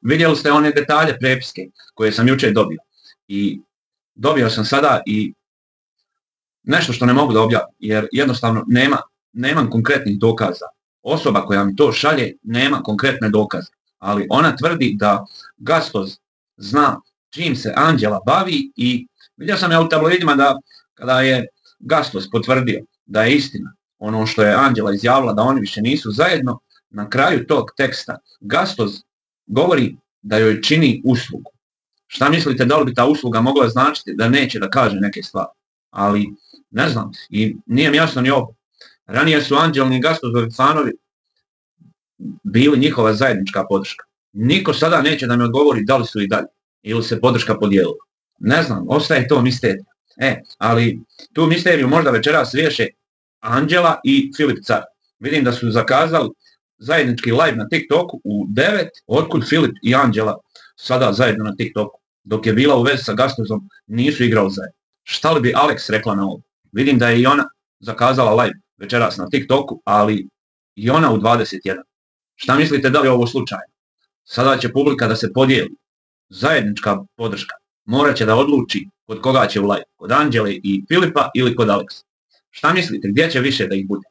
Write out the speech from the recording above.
vidjeli ste one detalje prepiske koje sam jučer dobio. I dobio sam sada i nešto što ne mogu da objavim, jer jednostavno nemam konkretnih dokaza. Osoba koja mi to šalje nema konkretne dokaze, ali ona tvrdi da Gastoz zna čim se Anđela bavi i vidio sam ja u tabloidima da kada je Gastoz potvrdio da je istina ono što je Anđela izjavila da oni više nisu zajedno, na kraju tog teksta Gastoz govori da joj čini uslugu. Šta mislite, da li bi ta usluga mogla značiti da neće da kaže neke stvari? Ali ne znam, i nije mi jasno ni ovo. Ranije su Anđelni i Gastozovi fanovi bili njihova zajednička podrška. Niko sada neće da mi odgovori da li su i dalje ili se podrška podijelila. Ne znam, ostaje to misterija. Ali tu misteriju možda večeras riješe Anđela i Filip Car. Vidim da su zakazali zajednički live na TikToku u 9, otkud Filip i Anđela sada zajedno na TikToku. Dok je bila u vezi sa Gastozom, nisu igrali zajedno. Šta li bi Alex rekla na ovo? Vidim da je i ona zakazala live večeras na TikToku, ali i ona u 21. Šta mislite, da li je ovo slučajno? Sada će publika da se podijeli. Zajednička podrška morat će da odluči kod koga će u live. Kod Anđele i Filipa ili kod Alexa. Šta mislite, gdje će više da ih bude?